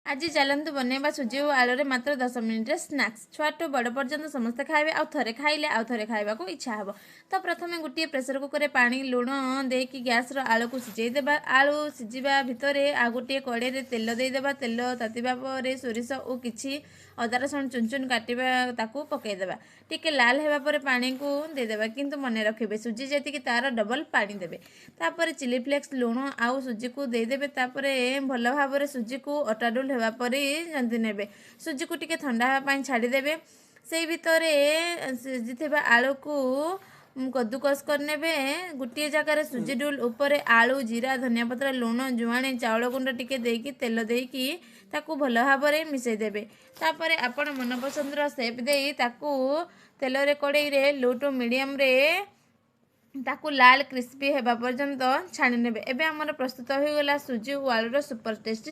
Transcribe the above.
ଆଜି ଚାଲନ୍ତୁ ବନେଇବା ସୁଜି ଓ ଆଳୁରେ ମାତ୍ର 10 ମିନିଟ୍ରେ ସ୍ନାକ୍ସ। ଛୁଆଠୁ ବଡ଼ ପର୍ଯ୍ୟନ୍ତ ସମସ୍ତେ ଖାଇବେ, ଆଉ ଥରେ ଖାଇଲେ ଆଉ ଥରେ ଖାଇବାକୁ ଇଚ୍ଛା ହେବ। ତ ପ୍ରଥମେ ଗୋଟିଏ ପ୍ରେସର କୁକରରେ ପାଣି, ଲୁଣ ଦେଇକି ଗ୍ୟାସ୍ର ଆଳୁକୁ ସିଝେଇ ଦେବା। ଆଳୁ ସିଝିବା ଭିତରେ ଆଉ ଗୋଟିଏ କଡ଼େଇରେ ତେଲ ଦେଇଦେବା। ତେଲ ତାତିବା ପରେ ସୋରିଷ ଓ କିଛି ଅଦା ରସୁଣ ଚୁନ ଚୁନ କାଟିବା, ତାକୁ ପକାଇଦେବା। ଟିକେ ଲାଲ ହେବା ପରେ ପାଣିକୁ ଦେଇଦେବା, କିନ୍ତୁ ମନେ ରଖିବେ, ସୁଜି ଯେତିକି ତାର ଡବଲ ପାଣି ଦେବେ। ତାପରେ ଚିଲି ଫ୍ଲେକ୍ସ, ଲୁଣ ଆଉ ସୁଜିକୁ ଦେଇଦେବେ। ତାପରେ ଭଲ ଭାବରେ ସୁଜିକୁ ଅଟାଡୁଲ ହେବା ପରି ଜନ୍ତି ନେବେ। ସୁଜିକୁ ଟିକେ ଥଣ୍ଡା ହେବା ପାଇଁ ଛାଡ଼ିଦେବେ। ସେଇ ଭିତରେ ସିଝିଥିବା ଆଳୁକୁ କଦ୍ଦୁକସ କରିନେବେ। ଗୋଟିଏ ଜାଗାରେ ସୁଜି ଡୁଲ ଉପରେ ଆଳୁ, ଜିରା, ଧନିଆ ପତ୍ର, ଲୁଣ, ଜୁଆଣି, ଚାଉଳ ଗୁଣ୍ଡ ଟିକେ ଦେଇକି, ତେଲ ଦେଇକି ତାକୁ ଭଲ ଭାବରେ ମିଶାଇ ଦେବେ। ତାପରେ ଆପଣ ମନପସନ୍ଦର ସେପ୍ ଦେଇ ତାକୁ ତେଲରେ କଡ଼େଇରେ ଲୋ ଟୁ ମିଡ଼ିୟମରେ ତାକୁ ଲାଲ କ୍ରିସ୍ପି ହେବା ପର୍ଯ୍ୟନ୍ତ ଛାଣି ନେବେ। ଏବେ ଆମର ପ୍ରସ୍ତୁତ ହୋଇଗଲା ସୁଜି ଓ ଆଳୁର ସୁପର ଟେଷ୍ଟି